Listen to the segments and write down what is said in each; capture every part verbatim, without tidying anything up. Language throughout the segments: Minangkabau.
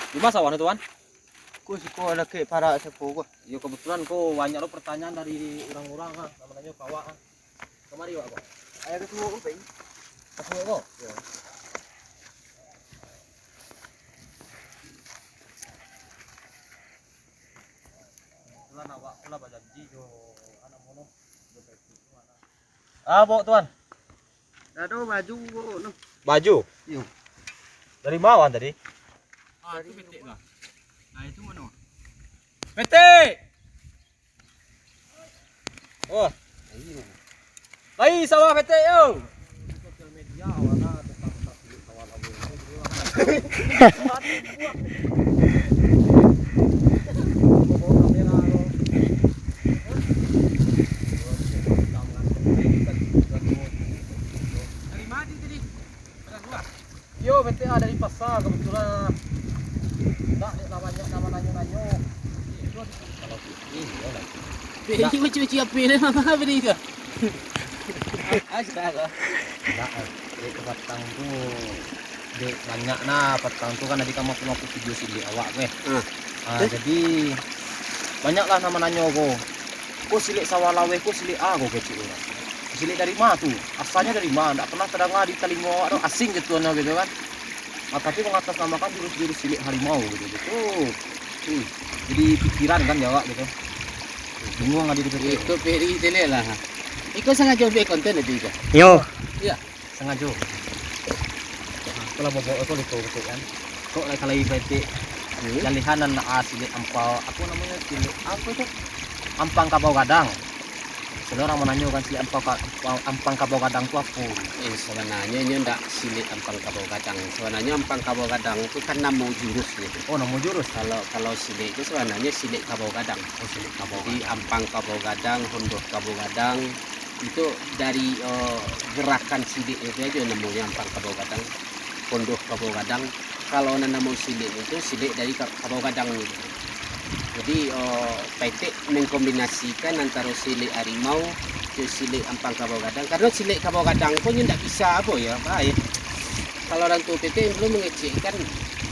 Di ma sawah tu, Wan? Ko siko lakek parak sapo ko. Iyo, kebetulan ko banyak lo pertanyaan dari urang-urang, ah, nak mananyo ka awak, ah. Kamari awak ko. Ayo ka suok ko, Pai. Ka suok ko? Iyo. Kebetulan awak ko lah bajanji jo anak mono. Ah, baok tu, Wan. Ado baju, baok tu. Baju? Iyo. Dari ma, Wan, tadi? Ah, itu petek lah. Nah, itu mano? Petek! Oh. Lai sawah petek yo. Dari ma tadi? Iyo, petek ah, dari pasa kebetulan. Ndak, dek lah banyak nan mananyo-nanyo. Iyo, kalau putih, iyo lah. Peri macam-macam api ni, mama beri ke? Ah, sudah lah. Ndak, ah. Dek, patang tu, dek, banyak nah, patang tu kan tadi ka maku-maku video silek awak, weh. Ah. Ah, jadi, banyak lah nan mananyo ko. Ko silek sawah laweh, ko silek a ko kecek urang. Silek dari ma tu? Asalnyo dari ma? Ndak pernah tadanga di talingo awak tu, asing gitu, nah, gitu kan. Ah, tapi mangatasnamakan jurus-jurus silek harimau gitu, gitu. Hmm. Jadi pikiran kan di awak gitu. Bingung adi di P T. Itu Peri caliak lah. Iko sangajo buek konten tadi ko? Yo. Iyo. Sangajo. Nah, itulah bobok tu, itu, betul kan. Kok lai kalai batik. Hmm. Jalihan nan, ah, silek ampau, apo namonyo, silek apo itu? Ampang kabau gadang. Kalau urang mananyo kan, silek ampang ka-, ampang kabau gadang tu apo? Eh, sabananyo inyo ndak silek ampang kabau gadang. Sabananyo ampang kabau gadang tu kan namo jurus gitu. Oh, namo jurus. Kalau, kalau silek tu sabananyo silek kabau gadang. Oh, silek kabau gadang. Jadi, ampang kabau gadang, hondoh kabau gadang, itu dari, eh, gerakan silek itu aja namonyo ampang kabau gadang, hondoh kabau gadang. Kalau nan namo silek itu, silek dari ka-, kabau gadang gitu. Jadi, eh, Paitek mengkombinasikan antaro silek harimau jo silek ampang kabau gadang. Karena silek kabau gadang ko nyo ndak bisa apo yo, bae. Kalau urang tuo Paitek dulu mengecek kan,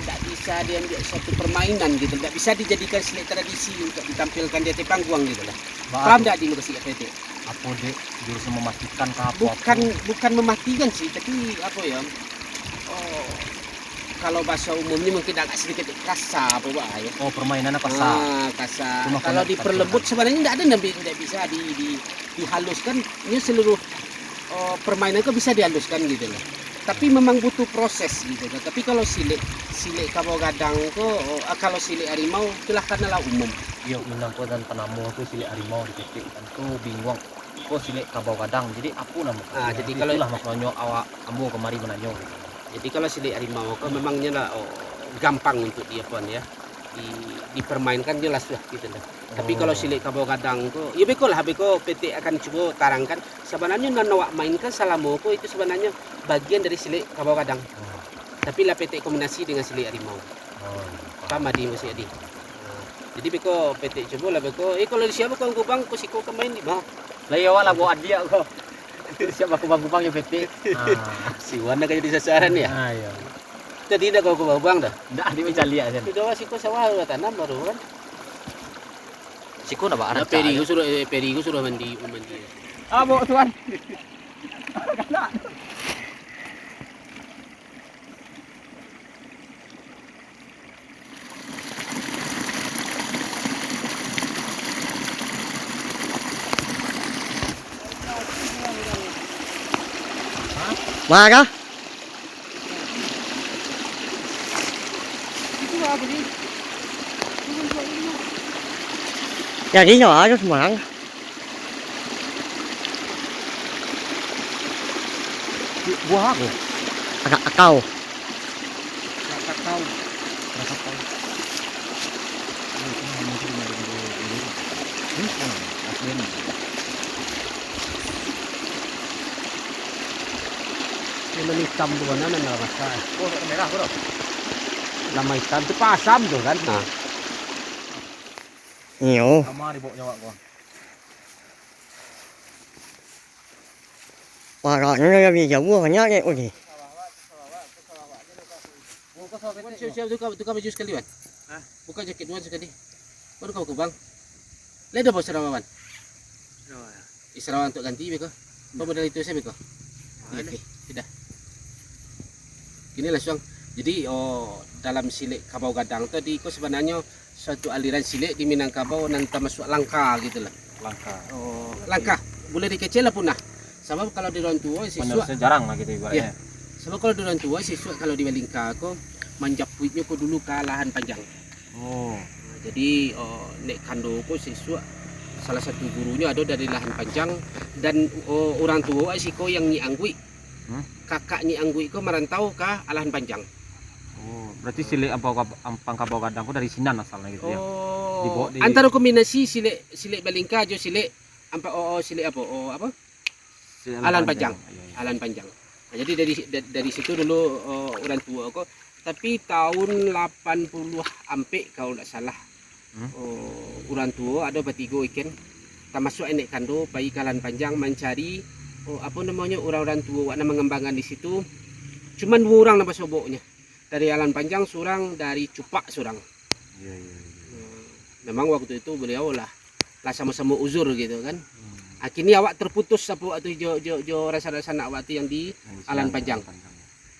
ndak bisa diambil suatu permainan gitu, ndak bisa dijadikan silek tradisi untuk ditampilkan di ateh panggung gitu lah. Paham ndak di mukasuik Paitek? Apo dek, jurus mematikan kah, apo-apo? Bukan, bukan mematikan sih, tapi apo yo, oh, kalau bahaso umumnyo mungkin agak sedikit kasa, apo, Bah, yo. Oh, permainan kasa. Ah, kasa. Kalau diperlembut, sabananyo ndak ado nan bi-, ndak bisa di, di, dihaluskan. Nyo seluruh, oh, permainan ko bisa dihaluskan gitu loh. Tapi memang butuh proses gitu loh. Tapi kalau silek, silek kabau gadang ko, oh, ah, kalau silek harimau, itulah karena lah umum. Iyo, minang ko dan penamo tu silek harimau di Paitek kan tu bingung. Ko silek kabau gadang. Jadi apo namo? Ah, jadi kalau itulah maksudnyo awak, ambo kamari mananyo. Jadi kalau silek harimau ko memang nyo lah, oh, gampang untuk di apo yo, di, dipermainkan nyo lah suah gitu lah. Tapi kalau silek kabau gadang ko, yo beko lah, beko Paitek akan cubo tarangkan. Sabananyo nan awak mainkan salamo ko itu sabananyo bagian dari silek kabau gadang. Tapi lah Paitek kombinasi dengan silek harimau. Oh, iyo. Paham adi mukasuik adi? Nah, jadi beko Paitek cubo lah beko. Eh, kalau siap ko kubang, ko siko ka main di ma? Lah, iyo, awak lah baok adiak ko. Siap bakubang-kubang jo Paitek. Ah. Si Wan ka jadi sasaran yo? Ah, iyo. Jadi ndak ko kubang-kubang doh? Ndak, adi mancaliak sajo. Sudah, siko sawah lah tanam baru kan. Siko ndak ba-, rancak Peri ko suruah, eh, Peri ko suruah mandi, mandi. Ah, baok tu, Wan. Marah. Jadi, nyo harus marah. Buah apo? Krakatau. Krakatau. Krakatau. Yang hitam tu mana, nan lah masak? Oh, merah tu dah. Nama hitam tu pasam tu kan? Nah. Iyo. Sama di bawah nyawa gua. Paraknyo labiah jauah banyak dek ko ni. Wan, siap-siap, tukar, tukar baju sakali, Wan. Hah? Buka jaket Wan sakali. Baru kau ke bang. Lai dah bawa sarawa, Wan? Sarawa, ya. Eh, sarawa untuk ganti beko. Kau model itu saja beko. Okey, okey. Sudah. Kini langsung. Jadi, oh, dalam silek kabau gadang tu, di, ko sebenarnya suatu aliran silek di Minangkabau nan tamasuak langka gitu lah. Langka. Oh, langka. Boleh dikecil lah punah. Sabab kalau di urang tuo sisuak. Penerusnya jarang lah gitu ibaratnya. Ya. Sabab kalau di urang tuo sisuak kalau di Balingka ko manjapuiknyo ko dulu ka Lahan Panjang. Oh. Jadi, oh, nek kando ko sisuak salah satu gurunyo ado dari Lahan Panjang dan, oh, urang tuo siko yang Nyi Angguik. Hmm? Kakak Nyi Angguik ko marantau ka Lahan Panjang. Oh, berarti silek ampang kab-, ampang kabau gadang ko dari sinan asalnya gitu ya? Oh, dibawa di antaro kombinasi silek, silek Balingka jo silek ampa-, oh, oh, silek apo? Oh, apo? Silek Alan Alan Panjang. Panjang. Iya, iya. Alan Panjang. Nah, jadi dari, da-, dari situ dulu, oh, urang tuo ko. Tapi tahun lapan puluah ampek kalau ndak salah. Hmm? Oh, urang tuo ado batigo ikan. Tamasuak nek kando pai ka Alan Panjang mancari, oh, apo namonyo, urang-urang tuo wak nan mangambangan di situ. Cuman duo urang nan basoboknyo. Dari Alan Panjang surang, dari Cupak surang. Iya, iya, iya. Hmm, memang waktu itu beliau lah, lah samo-samo uzur gitu kan. Hmm. Akhirnya awak terputus apo waktu jo, jo, jo rancana-rancana awak tu yang di Yang di Alan sinan, Panjang. Alan Panjang.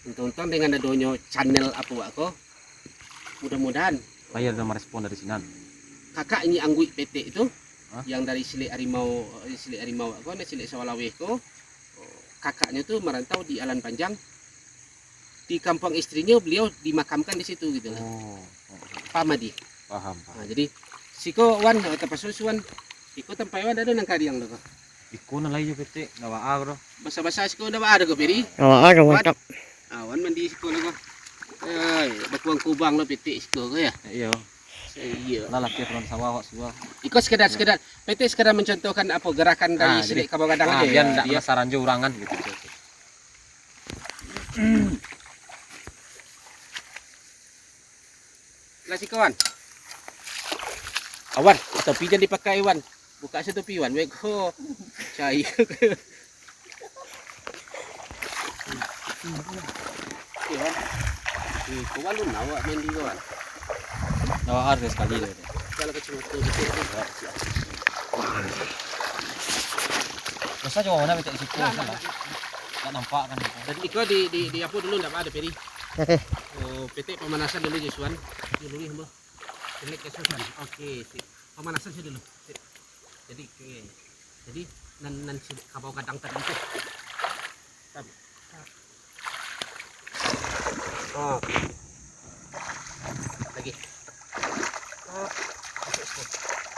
Untung-untung dengan adonyo channel apo wak ko, mudah-mudahan Pai ado marespon dari sinan. Kakak Nyi Angguik Petek tu, Hah? yang dari Silek Harimau, eh, Silek Harimau wak ko, Silek Sawah Laweh ko, kakaknyo tu marantau di Alan Panjang. Di kampuang istrinyo beliau dimakamkan di situ gitu lah. Oh, oh, oh. Paham, Adi? Paham, paham. Nah, jadi siko Wan, eh, tapaso si Wan. Iko tampai Wan ado nan kariang tu ko. Iko nan lai jo Petek, ndak baa ko doh. Basa-basa siko ndak baa doh ko, Peri? Ndak baa ko, Wan. Mantap. Ah, Wan mandi siko lah ko. Eh, bakuang kubang lo Petek siko ko ya. Iyo. Iyo. Lah laki pulang sawah awak suah. Iko sekedar, Ya. sekedar, Petek sekedar mencontohkan apo gerakan dari Ah, silek jadi, kabau gadang ah, aja biar ya. ndak Biar penasaran jo urang kan gitu. Lah siko, Wan. Awan, topi jan dipakai, Wan. Buka se topi, Wan. Beko. Cahaya. Oke, Wan. Eh, kau balun awak main di, Wan. Awak harus sekali deh. Kalau kacamata gitu. Masa coba mana minta di situ, Nah, sana. nah, nah. Tak nampak kan. Dan iko di, di, di apa dulu ndak ada, Peri? Oke. Oh, Petek pemanasan dulu, Josuan. Dulu ni, Mbah. Selek ke Susan. Oke, sip. Pemanasan saja dulu. Sip. Jadi, oke. Jadi, nan, nan si kabau gadang tadi itu. Tarik. Oh. Lagi. Oh.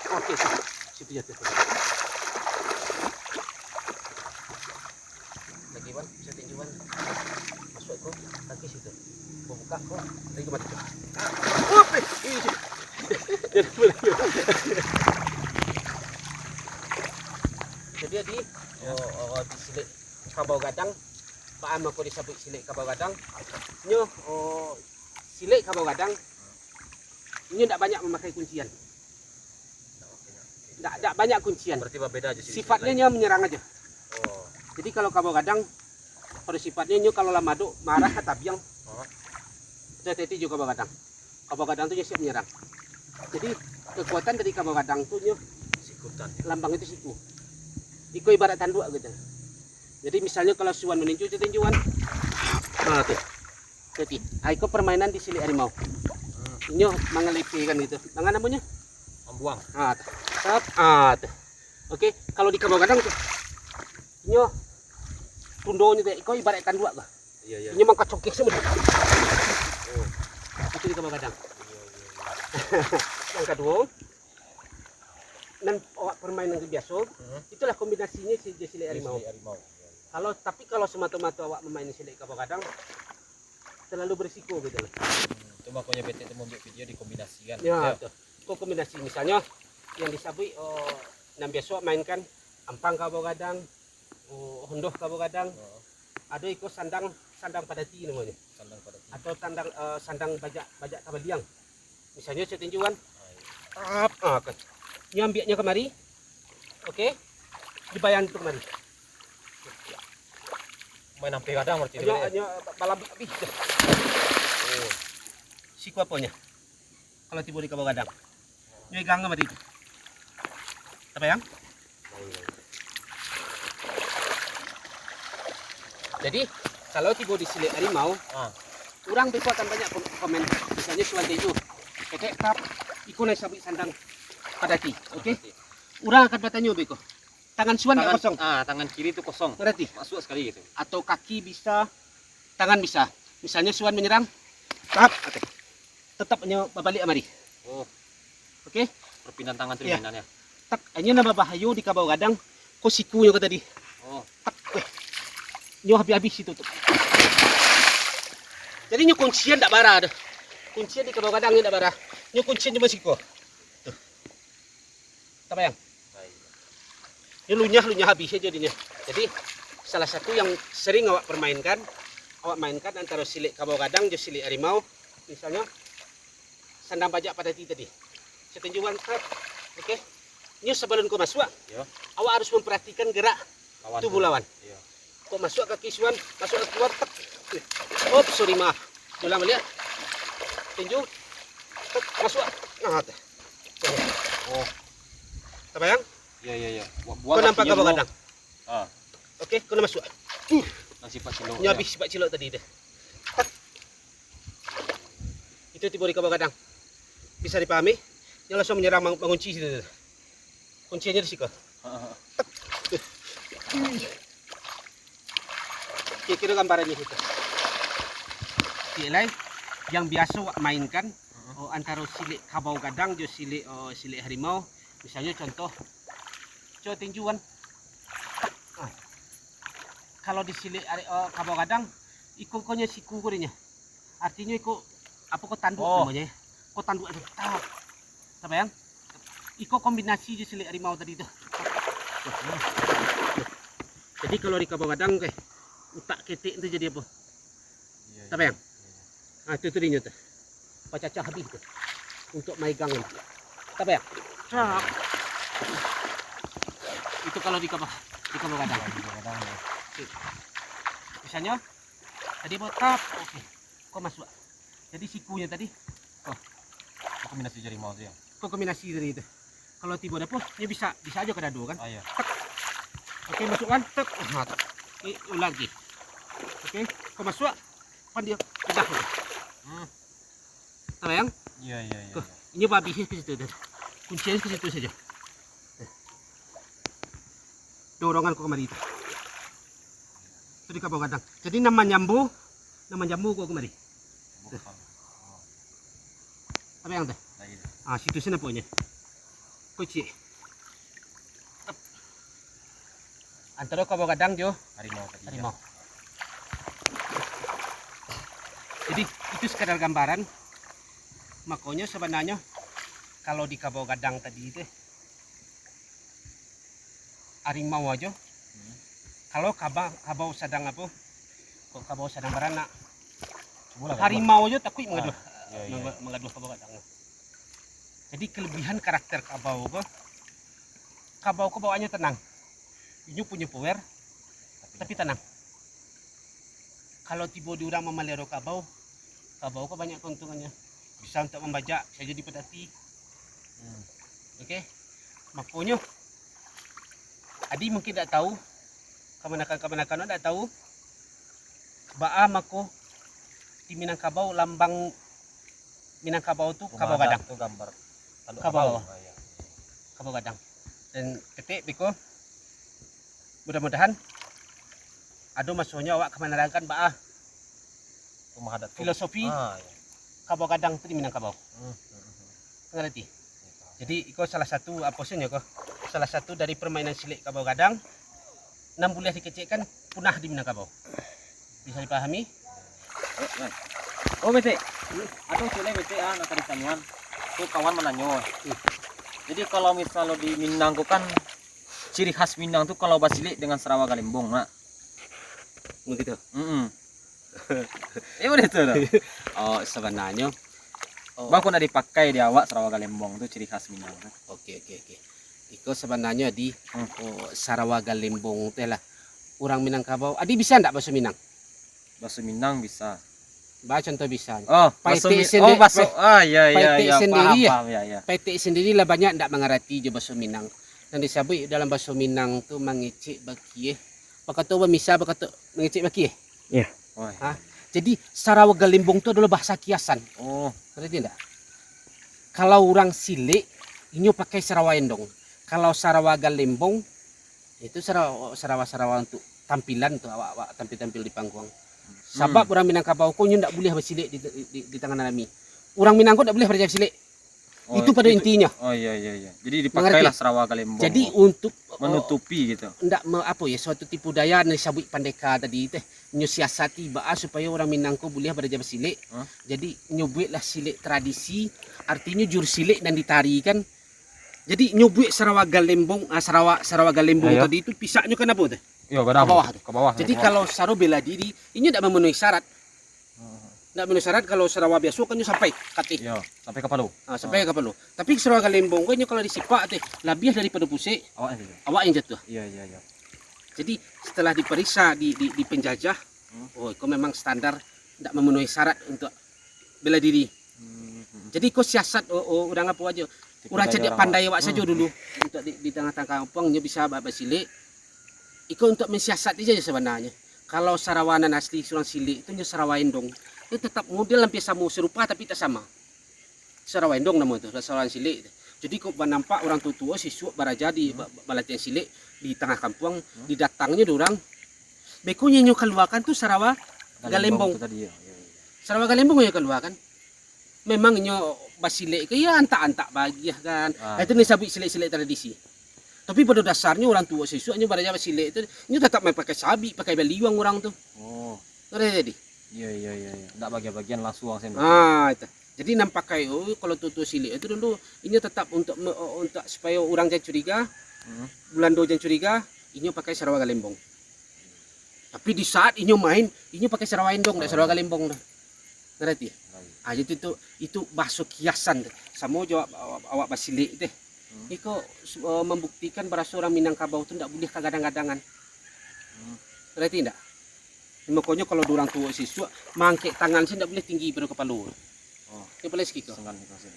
Oke, sip. Situ jatuh. Lagi, Wan, bisa tinju, Wan. Masuk ko, kaki situ. Kau buka ko, lagi mati ko. Wah, eh, eh, eh. Jadi, Adi, oh, oh, di silek kabau gadang, baa mako disabuik silek kabau gadang? Nyo, oh, silek kabau gadang, nyo ndak banyak mamakai kuncian. Ndak, ndak banyak kuncian. Berarti babeda aja sih. Sifatnya nyo menyerang aja. Oh. Jadi kalau kabau gadang, pada sifatnya nyo kalau lah madok, marah ka tabiang. Oh. Itu hati-hati jo kabau gadang. Kabau gadang tu nyo siap menyerang. Jadi kekuatan dari kabau gadang tu nyo Sikutan. lambang itu siku. Iko ibarat tanduk gitu. Jadi misalnya kalau si Wan maninju, tinjuan. Nah, tu. Jadi, ah, iko permainan di silek harimau. Hmm. Inyo mangalepe kan gitu. Dengan namanya? Ambuang. Ah, tu. Tap, ah, tu. Oke, kalau di kabau gadang tu. Inyo tundonyo tu, iko ibarat tanduk lah. Iya, iya. Inyo mangkacokeh semua. Oh. Itu di kabau gadang. Iya, iya, iya. Yang kedua, nan awak permainan biaso, Hmm. itulah kombinasinya si, di silek Iya, harimau. silek harimau. Iya, iya. Kalau, tapi kalau semata-mata awak mamain silek kabau gadang, terlalu berisiko gitu loh. Hmm, itu makanya Petek tu membuat video dikombinasikan. Ya, Ya. tu. Ko kombinasi misalnya yang disabuik, oh, nan biaso mainkan ampang kabau gadang, oh, hondoh kabau gadang. Oh. Ado iko sandang, sandang padati namanya. Sandang padati. Atau sandang, eh, sandang bajak, bajak tabaliang. Misalnya saya tinjuan. Ah, iya. Tap, ah, kan. Dia ambiaknya kemari. Oke. Dibayang tu kemari. Main sampai kadang berarti Hanya, dia. hanya balam habis. Oh. Siku aponyo? Kalau tibo di Kabau Gadang. Nyo igang kamari tu. Tabayang? Jadi, kalau tibo di silik harimau, Ah. urang beko akan banyak kom-, komen. Misalnyo suan tu, "Ketek tap, iko nan sabuik sandang padati." Oke? Urang akan batanyo beko. Tangan suan ndak Tangan, kosong. ah, tangan kiri tu kosong. Ngarati? Masuk sekali gitu. Atau kaki bisa, tangan bisa. Misalnyo suan manyerang, tap, ateh. Tetap nyo babaliak kamari. Oh, Oke? perpindahan tangan tu Iya. dimainannya. Tak, inyo nan babahayo di Kabau Gadang, ko sikunyo ko tadi. Oh, Tak, weh. Nyo habis-habis itu tu. Jadi nyo kuncian ndak bara tu. Kuncian di Kabau Gadang nyo ndak bara. Nyo kuncian cuma siko. Tu. Tabayang? Baik. Nyo lunyah-lunyah habis aja dinyo. Jadi, salah satu yang sering awak permainkan, awak mainkan antara silik Kabau Gadang jo silik harimau, misalnyo, sandang bajak padati tadi. Satinju wan, set. Oke. Nyo sabalun ko masuak, Yo. awak harus memperhatikan gerak Lawan tubuh tu. lawan. Yo. Ko masuak kaki suan, masuak kaki luar, tek. Op, sorry, maaf. Ulang baliak. Tinju. Tek, masuak. Nah, teh. Oh. Tabayang? Iya, iya, iya. Buat, buat Ko nampak kakinya Kabau dulu. Gadang? Ah. Oke, ko masuak. Uh. Nang sifat cilok, Nyo ya. habis sifat cilok tadi deh. Tek. Itu tibo di Kabau Gadang. Bisa dipahami? Nyo langsung manyerang mang-, mangunci situ. Kuncinya di siko. Heeh. Kira-kira gambarannyo situ. Cik lai, yang biaso wak mainkan, oh, antaro silik Kabau Gadang jo silik, oh, silik harimau. Misalnyo contoh, co tinju wan. Ah. Kalau di silik ari-, oh, Kabau Gadang, iko konyo siku ko dinyo. Artinyo iko, apo ko tanduk Oh. namonyo, eh? Ko tanduk tu. Tap. Tabayang? Iko kombinasi jo silik harimau tadi tu. Jadi kalau di Kabau Gadang, eh, utak ketek tu jadi apo? Iya, iya. Tabayang? Iya, iya. Ah, tu, tu dinyo tu. Pacacah habis tu. Untuk maigang tu. Tabayang? Tap. Itu kalau di Kabau, di Kabau Gadang. Iya, di Kabau Gadang, ya. Oke. Misalnyo, Tadi botap, oke. Ko masuak. Jadi sikunyo tadi, ko. Ko kombinasi jari mau tu ya? Ko kombinasi tadi tu. Kalau tibo dapur, nyo bisa, bisa aja ka dado kan. Ah, iya. Tek. Oke, masuak kan? Tek. Nah, tek. Ni ulang lagi. Oke, ko masuak, pan dia pedah. Hmm. Tabayang? Iya, iya, iya, Tuh, iya. Inyo babih ka situ tu. Kuncinya ka situ saja. Dorongan ko kamari tu. Tu di Kabau Gadang. Jadi nan manyambu, nan manyambu ko kamari. Tuh. Tabayang tu? Iya, iya. Ah, situ sini pokoknya. Kocik. Antaro Kabau Gadang jo Harimau tadi, harimau. Ya. Jadi, itu sekadar gambaran. Makonyo sabananyo, kalau di Kabau Gadang tadi tu, harimau ajo. Hmm. Kalau kaba-, kabau sadang apo? Kok kabau sadang baranak? Cubolah, harimau ajo takuik mangaduah. Ah, iya, iya. Mangga-, mangaduah Kabau Gadang. Jadi, kelebihan karakter kabau ko, kabau ko bawaannyo tenang. Inyo punyo power, tapi, tapi tenang. Kalau tibo di urang mamaliharo kabau, kabau ko banyak keuntungannyo. Bisa untuak mambajak, bisa jadi padati. Hmm. Oke. Makonyo, Adi mungkin dak tahu, kamanakan-kamanakan dak tahu, baa mako di Minangkabau lambang Minangkabau tu Kabau Gadang. Tu gambar tanduk kabau. Kabau. Ah, iya. Kabau Gadang. Dan ketek beko, mudah-mudahan ado masonyo awak ka manerangkan baa filosofi, ah, iya, Kabau Gadang tu di Minangkabau. Hmm, hmm, hmm. Ngarati? Iya, paham. Jadi, iko salah satu, apo sebenarnyo ko? Salah satu dari permainan silik Kabau Gadang nan buliah dikecekkan punah di Minangkabau. Bisa dipahami? Oh, Metek. Ado ciek lai, Metek, ah, nak tadi tanyoan. Tu kawan mananyo. Hmm. Jadi, kalau misalnyo di Minang ko kan, ciri khas Minang tu kalau basilik dengan sarawa galembong, nak. Begitu? Mm-mm. Eh, baitu tu. Oh, sabananyo, oh. Baa kok ndak dipakai di awak sarawa galembong tu, ciri khas Minang tu? Oke, oke, oke. Iko sabananyo di, hmm, oh, sarawa galembong tu lah. Urang Minangkabau, Adi bisa ndak baso Minang? Baso Minang bisa. Bah, contoh bisa. Oh, Paitik baso mi- sendiri- oh, baso. Ah, ya, ya, paitik ya, sendiri, paham, ya. Paham, ya, ya. Paitik sendiri lah banyak ndak mangarati jo baso Minang. Nan disabuik dalam baso Minang tu mangecek bakie. Bakato bamisa, bakato mangecek bakie. Oh, Ha? Jadi sarawa galembong tu adalah bahasa kiasan. oh, Ngerti ndak? Kalau urang silek, inyo pakai sarawa endong. Kalau sarawa galembong, itu sarawa- sarawa-sarawa untuk tampilan tu, awak-awak tampil-tampil di panggung. Sabab urang Minangkabau ko nyo ndak buliah basilek di, di, di tangah nami. Urang Minang ko ndak buliah baraja basilek. oh, Itu pada intinyo. Oh, iya, iya, iya. Jadi dipakailah sarawa galembong. Jadi untuk menutupi gitu. Ndak me, apo ya, suatu tipu daya nan disabuik pandeka tadi teh. Nyo siasati baa supayo urang Minang ko buliah baraja basilek. Hah? Jadi nyo bueklah silek tradisi, artinyo juru silek nan ditari kan. Jadi nyo buek sarawa galembong, ah, sarawa sarawa galembong Ya, ya. Tadi tu pisaknyo kan apo teh? Yo, gadang. Ka bawah tu. Ke bawah. Jadi kalau saro bela diri, inyo ndak memenuhi syarat. Ndak memenuhi syarat kalau sarawa biaso kan nyo sampai kateh. Yo, sampai kapalo. Ah, sampai kapalo. Tapi sarawa galembong ko nyo kalau disipak teh, labiah daripado pusek, Awak yang saja. Awak yang jatuah. Iya, iya, iya. Jadi setelah diperiksa di di, di penjajah, oh, iko memang standar ndak memenuhi syarat untuk bela diri. Jadi iko siasat oh, oh, urang apo aja. Urang cadiak pandai awak sajo dulu untuk di, di tangah-tangah kampuang nyo bisa ba- basilek. Iko untuk mensiasati saja sebenarnya. Kalau sarawa nan asli surang silek tu nyo sarawa endong. Nyo tetap model hampir samo serupa tapi tak sama. Sarawa endong namo tu, sarawa silek tu. Jadi kok nampak urang tuo-tuo sisuak baraja di ba- ba- balatihan silek di tangah kampuang, didatangnyo dek urang. Beko nyo kaluakan tu sarawa galembong. Tu tadi ya. Ya, ya. Sarawa galembong nyo kaluakan. Memang nyo basilek ke ya antak-antak bagiah kan. Ah, Itu disabuik silek-silek tradisi. Tapi pada dasarnyo urang tuo sisuak nyo baraja basilek tu nyo tetap main pakai sabik, pakai baliuang urang tu. Oh, Ngerti tadi? iya, iya, iya, iya. Ndak bagian-bagian langsung sen. Ah, itu. Jadi nan pakai oh, kalau tuo-tuo silek itu dulu inyo tetap untuk me- untuk supayo urang jan curiga, Hmm. Bulando jan curiga, inyo pakai sarawa galembong. Tapi di saat inyo main, inyo pakai sarawa endong, dak sarawa galembong dah. Ngerti? Ah, itu tu itu bahaso kiasan tu. Samo jo awak, awak, awak basilek teh. Iko eh, membuktikan baraso urang Minangkabau tu ndak buliah kagadang-gadangan. Ngerti ndak? Makonyo kalau urang tuo sisuak, mangkek tangan sen ndak buliah tinggi pado kapalo. Oh, Yang paling sekiko. Sengan iko sen.